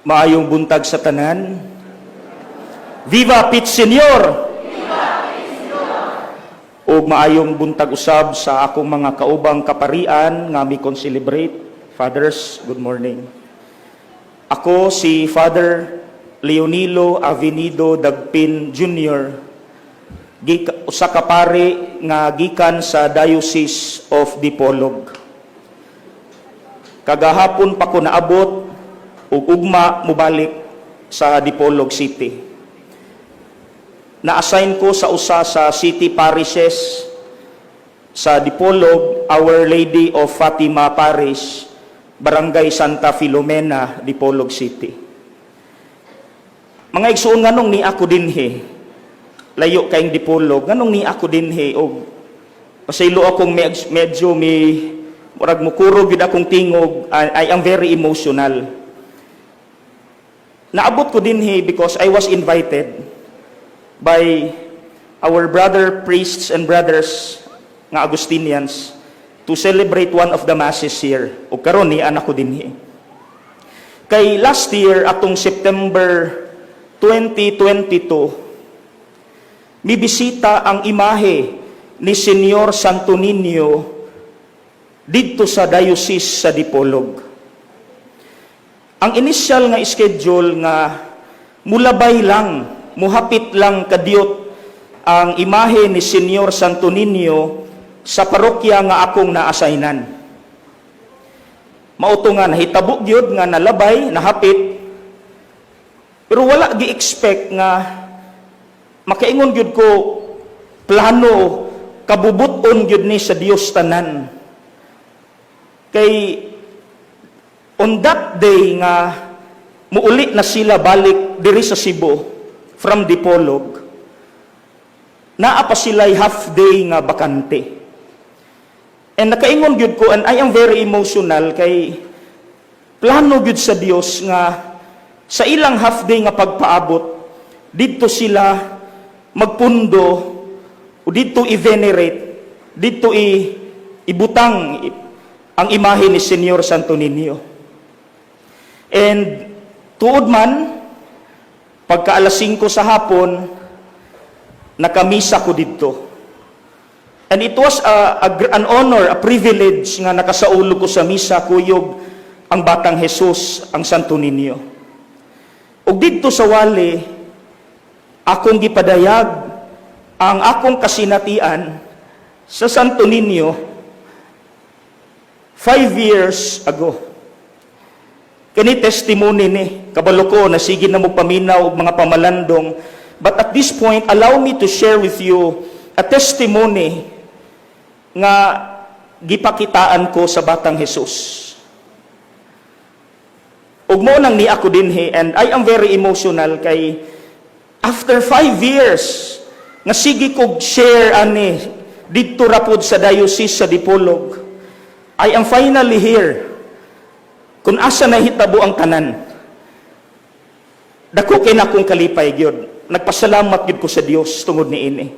Maayong buntag sa tanan. Viva Pit Señor! Ug maayong buntag usab sa akong mga kaubang kaparian nga mi celebrate. Fathers, good morning. Ako si Father Leonilo Avenido Dagpin Jr., usa ka pari nga gikan sa Diocese of Dipolog. Kagahapon pa ko naabot ug ugma mobalik sa Dipolog City. Na-assign ko sa usa sa city parishes sa Dipolog, Our Lady of Fatima Parish, Barangay Santa Filomena, Dipolog City. Mga igsuon, nganong ni ako dinhi? Layo kaayong Dipolog, nganong ni ako dinhi? Og pasaylo akong medyo may murag mukurog gyud akong tingog. I am very emotional. Naabot ko dinhi because I was invited by our brother priests and brothers nga Agustinians to celebrate one of the masses here. O karon ni anak ko dinhi. Kay last year, atong September 2022, mibisita ang imahe ni Senyor Santo Niño didto sa Diocese sa Dipolog. Ang initial nga schedule nga mulabay lang, muhapit lang kadyot ang imahe ni Senyor Santo Niño sa parokya nga akong naassignan. Mao to nga nahitabo gyud nga nalabay, nahapit, pero wala gi-expect nga makaingon gyud ko plano kabubuton gyud ni sa Dios tanan. Kay on that day nga muuli na sila balik diri sa Cebu from Dipolog, naa pa sila'y half day nga bakante. And nakaingon gyud ko, and I am very emotional, kay plano gyud sa Dios nga sa ilang half day nga pagpaabot didto sila magpundo o didto i-venerate, didto ibutang ang imahe ni Senyor Santo Niño. And tuod man, pagka alas 5 sa hapon, nakamisa ko didto. And it was an honor, a privilege nga nakasaulo ko sa misa kuyog ang Batang Jesus, ang Santo Niño. Ug didto sa wali, akong gipadayag ang akong kasinatian sa Santo Niño 5 years ago. Kani testimony ni, kabalo ko na sige na mo paminaw og mga pamalandong. But at this point, allow me to share with you a testimony nga gipakitaan ko sa Batang Jesus. Ug mao nang ni ako dinhi, and I am very emotional kay after 5 years nga sige kog share ani didto ra pod sa Diocese sa Dipolog, I am finally here kung asa nahitabo ang tanan. Dako kay nakong kalipay gyud. Nagpasalamat gyud ko sa Dios tungod niini.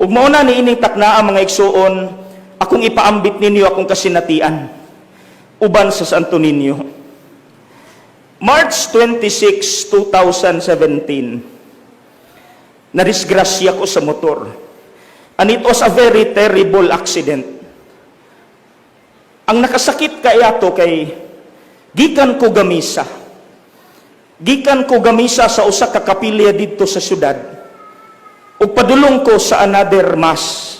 Ug mao na niining taknaa, mga igsuon, akong ipaambit ninyo akong kasinatian uban sa Santo Niño. March 26, 2017, nadisgrasya ko sa motor. And it was a very terrible accident. Ang nakasakit kaayo kay gikan ko gamisa. Gikan ko gamisa sa usa ka kapilya didto sa syudad. Ug padulong ko sa another mass.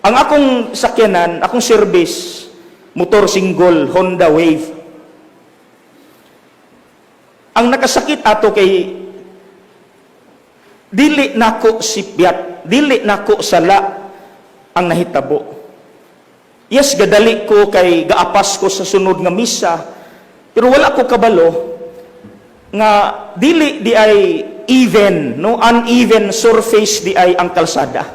Ang akong sakyanan, akong service, motor single, Honda Wave. Ang nakasakit ato kay dili nako sipyat, dili nako sala ang nahitabo. Yes, gadali ko kay gaapas ko sa sunod nga misa, pero wala ko kabalo nga dili di ay even, no, uneven surface di ay ang kalsada.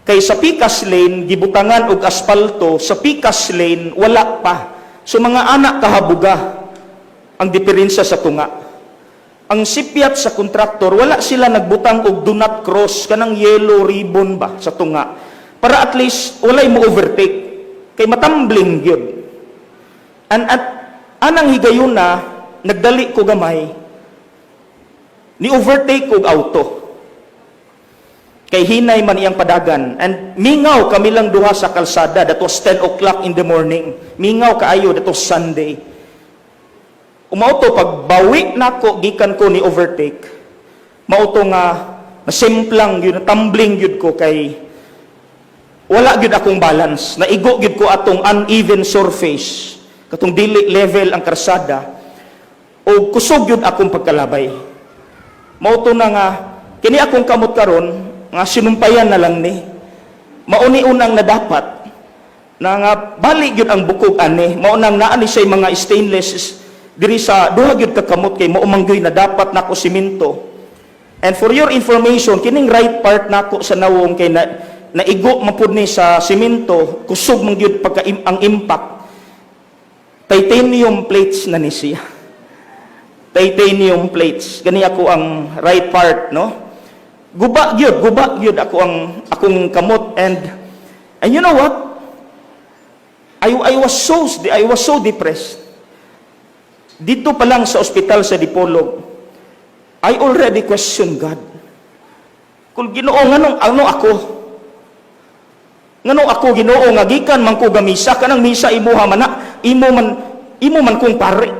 Kay sa pikas lane gibutangan og aspalto, sa pikas lane wala pa. So mga anak kahabuga ang diferensya sa tunga. Ang sipyat sa kontraktor, wala sila nagbutang og do not cross, kanang yellow ribbon ba sa tunga. Para at least walay mo overtake. Kay matambling gyud. And at anang higayuna, nagdali ko gamay, ni overtake og auto. Kay hinay man iyang padagan. And mingaw kami lang duha sa kalsada. That was 10 o'clock in the morning. Mingaw kaayo, that was Sunday. Mao to, pagbawi nako gikan ko ni overtake, mao to nga nasimplang yun, tumbling yun ko kay wala gyud akong balance. Naigo gyud ko atong uneven surface, katong dili level ang karsada, o kusog gyud akong pagkalabay. Mao to na nga kini akong kamot karon nga sinumpayan na lang ni. Mao ni unang nadapat na nga bali gyud ang bukog ani. Mao nang naa ni say mga stainless diri sa duha gyud ka kamot kay mao man gyud na dapat nako simento. And for your information, kining right part nako sa nawong kay na naigo man pud ni sa simento, kusog man gyud pagka ang impact. Titanium plates na ni siya. Titanium plates. Gani ako ang right part, no? Guba gyud ako ang akong kamot and you know what? I was so depressed. Dito pa lang sa ospital sa Dipolog, I already question God. Kung Ginoo, nganong ano ako? Nganong ako, Ginoo, nga gikan man ko gamisa, kanang misa imuha man na, imo man kong pare.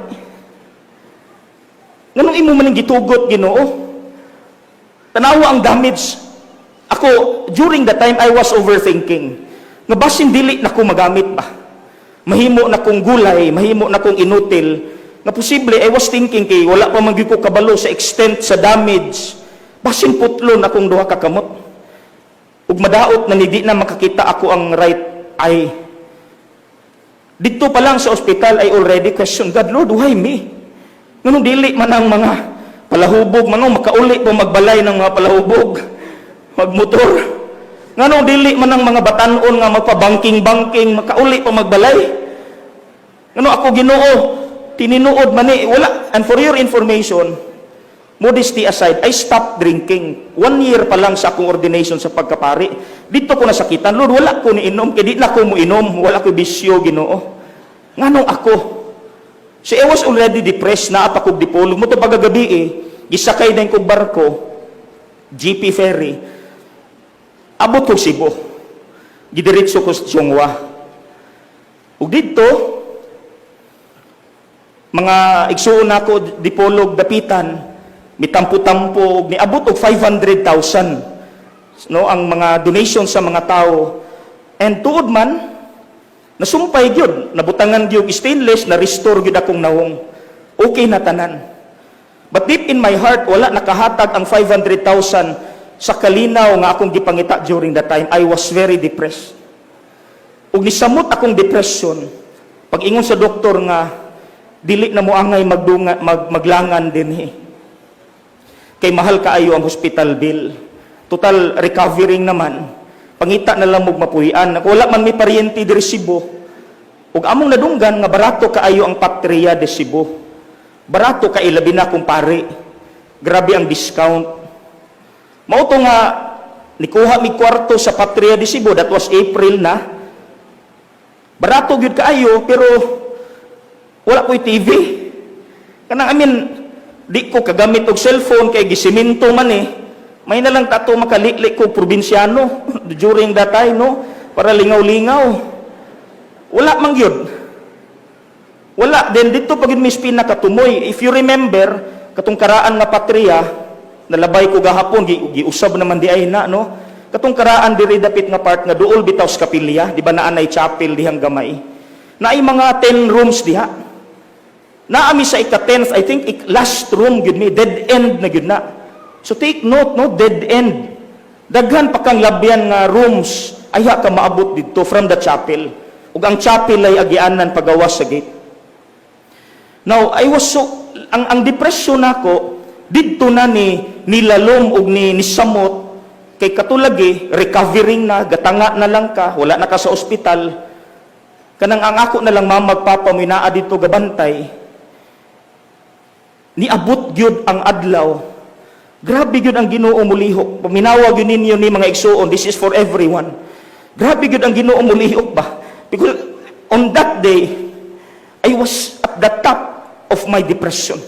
Nganong imo man ang gitugot, Ginoo? Tanawa ang damage. Ako, during the time, I was overthinking. Nga basin dili na ko magamit ba? Mahimo na kong gulay, mahimo na kong inutil. Nga posible, I was thinking kay wala pa man gyud ko kabalo sa extent sa damage. Basin putlon akong duha ka kamot. Ug madaot na ni di na makakita ako ang right eye. Dito pa lang sa ospital, I already question God, "Lord, why me? Nganong dili man ang mga palahubog, manong makauli po magbalay ng mga palahubog, magmotor? Nganong dili man ang mga batanon nga magpabangking-bangking, makauli pa magbalay? Ngano ako, Ginoo, tininuod man ni, wala." And for your information, modesty aside, I stopped drinking. One year pa lang sa akong ordination sa pagkapari. Dito ko nasakitan, "Lord, wala ko ni inom, kay di na ko mo inom, wala ko bisyo, Ginoo. Nganong ako?" So I was already depressed na pa kog Dipolog. Mao to pagkagabi eh, gisakay na kog barko, GP Ferry. Abot kog Cebu. Gidiretso ko sa Chong Hua. Ug didto, mga igsuon nako Dipolog dapitan, mitampo-tampo ug niabot og 500,000, no, ang mga donation sa mga tao. And tuod man, nasumpay gyud, nabutangan gyud stainless, na restore gyud akong nawong. Okay na tanan. But deep in my heart, wala nakahatag ang 500,000 sa kalinaw nga akong gipangita during that time. I was very depressed. Ug nisamot akong depression, pag-ingon sa doktor nga dili na mo angay magdunga, maglangan dinhi. Kay mahal kaayo ang hospital bill. Total recovering naman. Pangita na lang og mapuy-an. Wala man may paryente diri Cebu. Ug among nadunggan nga barato kaayo ang Patria de Cebu. Barato kay labi na kung pare. Grabe ang discount. Mao to nga nikuha mi kwarto sa Patria de Cebu, that was April na. Barato gyud kaayo pero wala ko'y TV. Kanang, I mean, di ko kagamit og cellphone kay gisiminto man eh. May na lang tato makalili ko probinsyano during that time, no? Para lingaw-lingaw. Wala man gyud. Wala. Then dito pag mis pinakatumoy. If you remember, katong karaan nga Patria, nalabay ko gahapon, giusab naman di ay na, no? Katong karaan diri dapit nga part nga duol bitaw sa kapilya, di ba naa nay chapel dihang gamay? Naay mga 10 rooms diha. Naa mi sa ika-10th, I think last room gyud mi, dead end na gyud na. So take note, no, dead end. Daghan pa kang labyan nga rooms ayha ka maabot didto from the chapel. Ug ang chapel ay agianan pagawas sa gate. Now, I was so ang depression nako didto na ni nilalom og ni nisamot kay katulagi recovering na, gatanga na lang ka, wala na ka sa ospital, kanang ang ako na lang mama ug papa mo naa didto gabantay. Niabot gyud ang adlaw. Grabe gyud ang Ginoo mulihok. Paminawa gyud ninyo ni, mga igsuon, this is for everyone. Grabe gyud ang Ginoo mulihok ba? Because on that day, I was at the top. of my depression.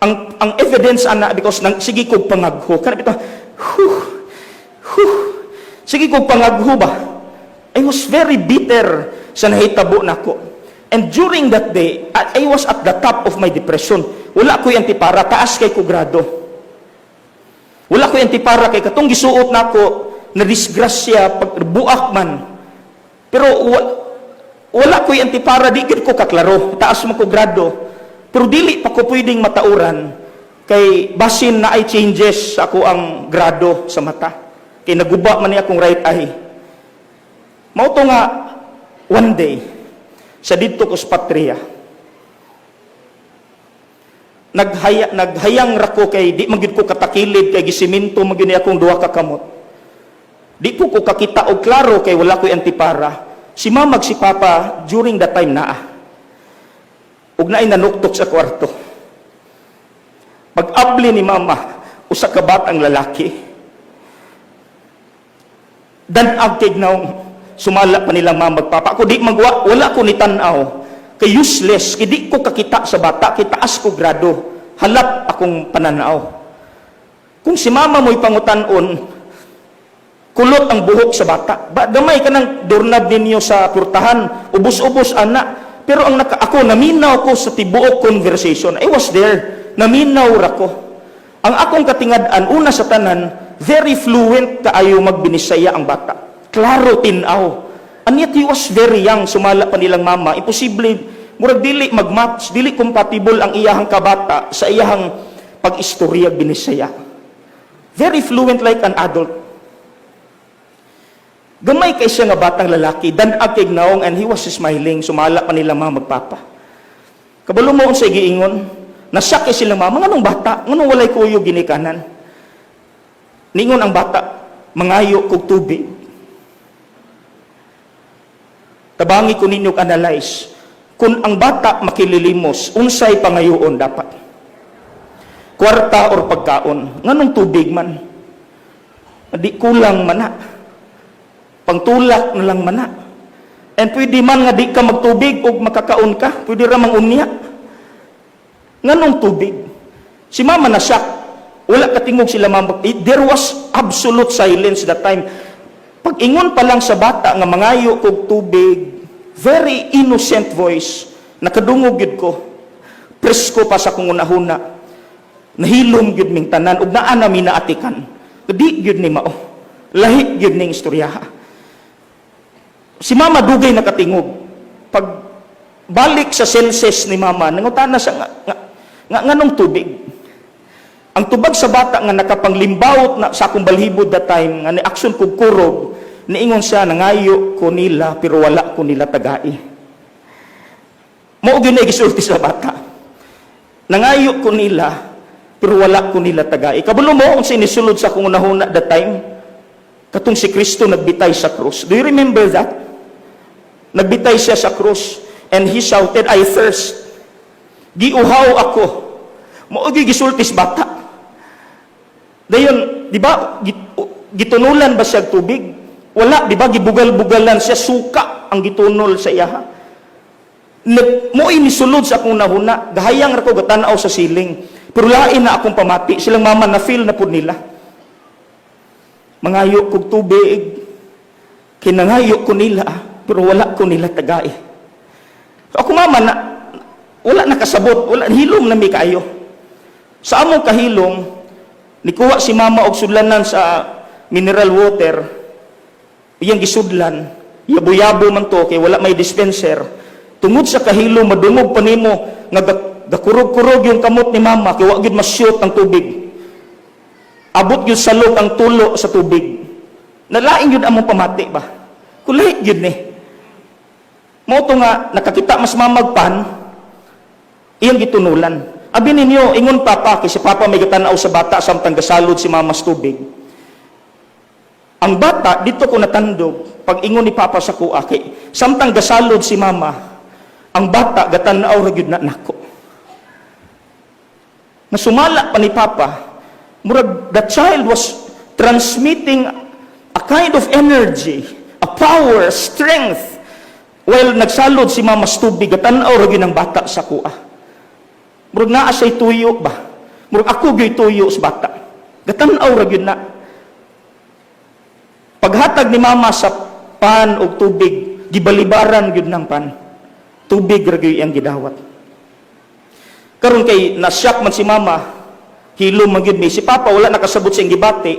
Ang evidence ana, because nang sige kog pangagho kana bitaw, whew, whew, sige kog pangagho ba. I was very bitter sa nahitabo nako. And during that day, I was at the top of my depression. Wala ko'y antipara, taas kay ko grado. Wala ko'y antipara kay katong gisuot nako na disgrasya pag buak man. Pero wala ko'y antipara, di gid ko kaklaro, taas man ko grado. Pero dili pa ko pwedeng matauran kay basin na ay changes sa ako ang grado sa mata. Kay naguba man ni akong right eye. Mao to nga one day sa didto ko sa Patria, naghayang ra ko kay di man gyud ko katakilid kay gisiminto man gyud ni akong duha ka kamot. Di po ko kakita og klaro kay wala ko'y antipara. Si mama ug si papa during that time naa. Ug naay nanuktok sa kwarto. Pag-abli ni mama, usa ka batang lalaki. Dan-ag kay nawong, sumala pa nila mama ug papa. Ako di magwa, wala ko ni tan-aw. Kay useless, kay di ko kakita sa bata, kay taas ko grado. Halap akong pananaw. Kung si mama mo'y pangutan-on, kulot ang buhok sa bata. Ba, gamay ka ng doorknob ninyo sa purtahan, ubos-ubos ana. Pero ang naka, ako, naminaw ko sa tibuok conversation. I was there. Naminaw ra ko. Ang akong katingad-an, una sa tanan, very fluent kaayo magbinisaya ang bata. Klaro tin-aw. And yet he was very young, sumala pa nilang mama. Imposible, murag dili mag-match, dili compatible ang iyahang kabata sa iyahang pag-istorya binisaya. Very fluent, like an adult. Gamay kay siya nga batang lalaki, dan-ag kay naong, and he was smiling, sumala pa nila mama ug papa. Kabalo mo unsa giingon? Nasyak kay sila mama, nganong bata, nganong walay kuyog ginikanan? Ningon ang bata, "Mangayo kog tubig." Tabangi ko ninyo analyze. Kung ang bata makililimos, unsay pangayoon dapat? Kwarta or pagkaon? Nganong tubig man? Di kulang man na. Pangtulak na lang man na. And pwede man nga di ka magtubig o makakaon ka. Pwede ra mang unya. Nganong tubig? Si mama na shock. Wala katingog sila mama. There was absolute silence that time. Pag ingon pa lang sa bata nga "Mangayo kog tubig," very innocent voice, nakadungog gyud ko. Presko pa sa akong unahuna. Nahilom gyud ming tanan ug naa na mi naatikan. Di gyud ni mao. Lahi gyud ning istoryaha. Si mama dugay nakatingog. Pag balik sa senses ni mama, nangutana siya nga nganong tubig? Ang tubag sa bata nga nakapanglimbawot na sa akong balhibo that time, nga ni action kog kurog, niingon siya, "Nangayo ko nila pero wala ko nila tagai." Mao gyud na gisulti sa bata. "Nangayo ko nila pero wala ko nila tagai." Kabalo mo unsa nisulod sa akong unahuna that time? Katong si Kristo nagbitay sa krus. Do you remember that? Nagbitay siya sa krus and he shouted, "I thirst." "Giuhaw ako." Mao gyud gisulti sa bata. Dayon, di ba, gitunulan ba siya og tubig? Wala, di ba, gibugal-bugalan siya, suka ang gitunol sa iyaha. Mo'y nisulod sa akong nahuna, gahayang ra ko gatanaw sa siling. Pero lain na akong pamati, silang mama na feel na pud nila. "Mangayo kog tubig, kinangayo ko nila, pero wala ko nila tagai." So ako mama na, wala nakasabot, wala, hilom na mi kaayo. Sa among kahilom, nikuha si mama og sudlanan sa mineral water, iyang gisudlan, yabo-yabo man to kay wala may dispenser. Tungod sa kahilom, madungog pa nimo nga gakurog-kurog yung kamot ni mama kay wa gyud ma-shoot ang tubig. Abot gyud salog ang tulo sa tubig. Nalain gyud among pamati ba? Kulahi gyud ni. Mao to nga nakakita mas mamagpan iyang gitunulan. Abi ninyo, ingon papa, kay si papa may gitanaw sa bata samtang gasalod si mama sa tubig. Ang bata, dito ko natandog, pag ingon ni papa sa kuha, kay samtang gasalod si mama, ang bata gatanaw ra gyud na nako. Nasumala pa ni papa, murag the child was transmitting a kind of energy, a power, strength. While nagsalod si mama sa tubig, gatanaw ra gyud ang bata sa kuha. Murag naa siya'y tuyo ba? Murag ako gyud tuyo sa bata. Gatan-aw ra gyud na. Paghatag ni mama sa pan og tubig, gibalibaran gyud ng pan. Tubig ra gyud iyang gidawat. Karon kay nasyak man si mama, hilom man gyud mi. Si papa wala nakasabot sa iyang gibati.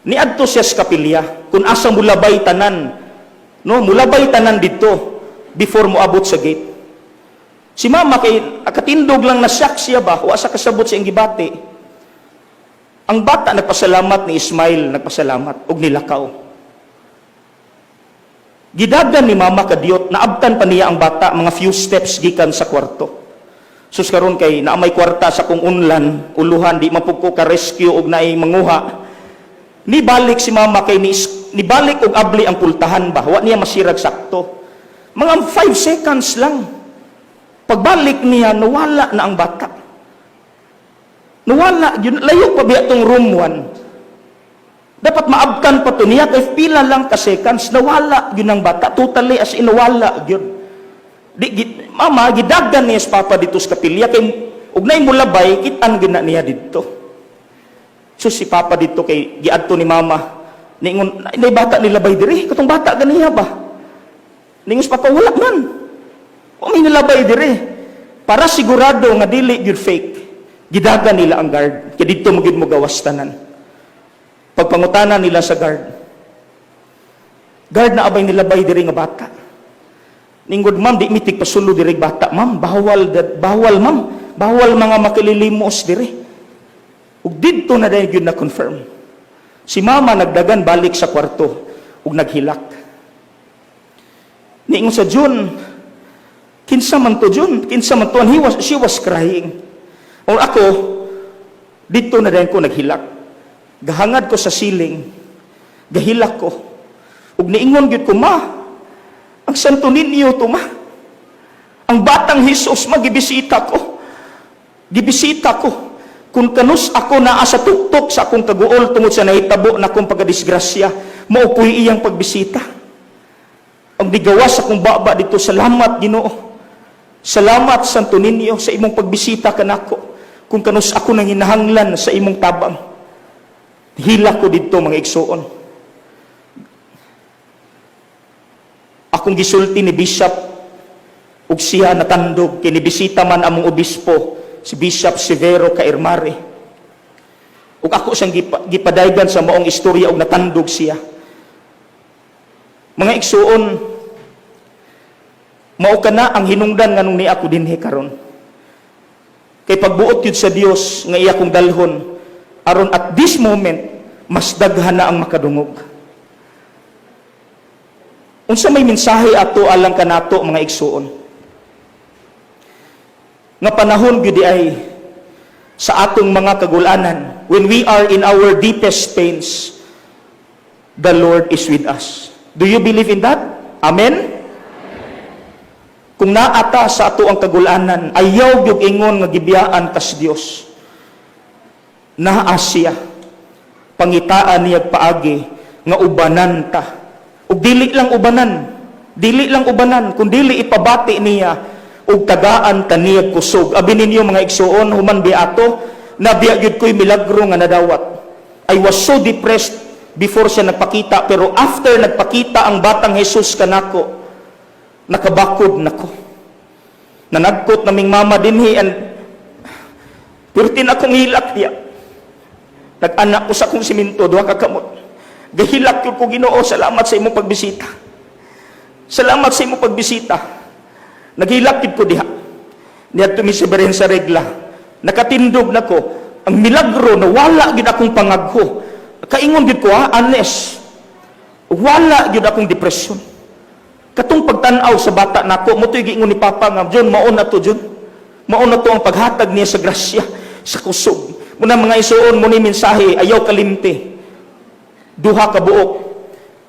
Niadto siya sa kapilya kung asa mulabay tanan. No, mulabay tanan didto before moabot sa gate. Si mama kay akatindog lang, nasyak siya ba, wa sa kasabot sa iyang gibati. Ang bata nagpasalamat ni Ismail, nagpasalamat og nilakaw. Gidagan ni mama kadiyot, naabtan pa niya ang bata mga few steps gikan sa kwarto. Sus, karon kay naa may kwarta sa kong unlan, uluhan di man pud ko ka rescue og naay manguha. Nibalik si mama kay nibalik og abli ang pultahan ba, wa niya masirag sakto. Mga 5 seconds lang. Pagbalik niya, nawala na ang bata. Nawala, yun, layo pa biya tong room 1. Dapat maabtan pa to niya, kay pila lang ka seconds, nawala yun ang bata. Totally, as in, nawala yun. Di, mama, gidagan niya sa papa dito sa kapilya, kay ugnay mulabay, kitan gina niya dito. So si papa dito kay giadto ni mama, ningon, "Nay bata nilabay diri, katong bata ganiya ba?" Ningon si papa, "Wala man. Wa may nilabay diri." Para sigurado nga dili gyud fake, gidagan nila ang guard. Kay didto mo gyud mo gawas tanan. Pagpangutana nila sa guard, "Guard, naa bay nilabay diri nga bata?" Ningon, "Ma'am, di mi tigpasulod diri bata, ma'am. Bawal, bawal, ma'am. Bawal mga makililimos diri." Ug didto na dayon gyud na confirm. Si mama nagdagan balik sa kwarto ug naghilak. Niingon sa June, "Kinsa man to, June? Kinsa man to?" And she was crying. Or ako, didto na dayon ko naghilak. Gahangad ko sa ceiling. Gahilak ko. Ug niingon gyud ko, "Ma, ang Santo Niño to, ma. Ang batang Jesus, ma, gibisita ko. Gibisita ko. Kung kanus ako naa sa tuktok sa akong kaguol tungod sa nahitabo na akong pagkadisgrasya, mao po'y iyang pagbisita." Ang digawas akong baba dito, "Salamat, Ginoo. Salamat, Santo Niño, sa imong pagbisita kanako. Kung kanus ako nang hinahanglan sa imong tabang." Hila ko dito, mga igsuon. Akong gisulti ni Bishop ug siya natandog kini bisita man among obispo, si Bishop Severo Caermare. Ug ako siyang gipadaygan sa maong istorya ug natandog siya. Mga igsuon, mao kana ang hinungdan nganong ni ako dinhi karon. Kay pagbuot yun sa Dios nga iya kong dalhon aron at this moment mas daghan na ang makadungog. Unsa may mensahe ato alang kanato, mga igsuon? Nga panahon gyud ay sa atong mga kagulanan, when we are in our deepest pains, the Lord is with us. Do you believe in that? Amen? Kung naata sa ato ang kagulanan, ayaw gyud ingon nga gibiyaan kas Dios. Naa siya. Pangitaan niya paagi nga ubanan ta. Ug dili lang ubanan, dili lang ubanan, kun dili ipabati niya ug tagaan ta niya kusog. Abi ninyo, mga igsuon, human biato, nabiya gyud ko'y milagro nga nadawat. I was so depressed before siya nagpakita, pero after nagpakita ang batang Jesus kanako, nakabakod nako. Nanagkot naming mama dinhi and pertin akong hilak diya. Nag-anak ko sa akong simento, duha ka kamot. Gahilak ko ko, "Ginoo, salamat sa imong pagbisita. Salamat sa imong pagbisita." Naghilak gid ko diha. Niadto mi sa Birhen sa Regla. Nakatindog na ko. Ang milagro na wala gid akong pangagho. Kaingon gid ko ha, honest. Wala gid akong depression. Katong pagtan-aw sa bata nako, mo to'y giingon ni Papa nga, "John, mao na to, John. Mao na to ang paghatag niya sa grasya, sa kusog." Muna, mga igsuon, mo ni mensahe, ayaw kalimti. Duha ka buok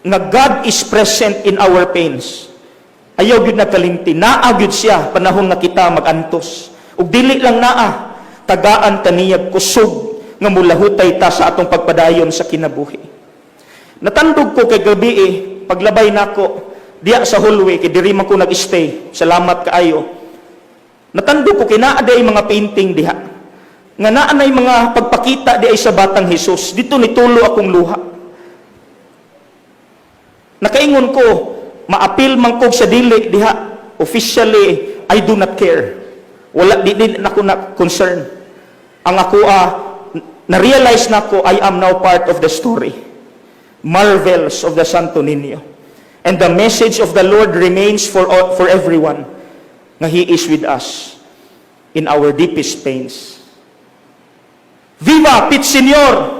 nga God is present in our pains. Ayaw gyud na kalimti. Naa gyud siya panahon nga kita magantos. Ug dili lang naa, tagaan ta niya kusog nga mulahutay ta sa atong pagpadayon sa kinabuhi. Natandog ko kay gabi eh, paglabay nako diya sa hallway kay diri man ko nag-stay. Salamat kaayo. Natando ko kay naa diay mga painting diha. Nga naa nay mga pagpakita diay sa Batang Jesus. Didto nitulo akong luha. Nakaingon ko, maapil man kog sa dili diha. Officially, I do not care. Wala di nako na concern. Ang ako na-realize nako, I am now part of the story. Marvels of the Santo Niño. And the message of the Lord remains for everyone nga He is with us in our deepest pains. Viva Pit Señor!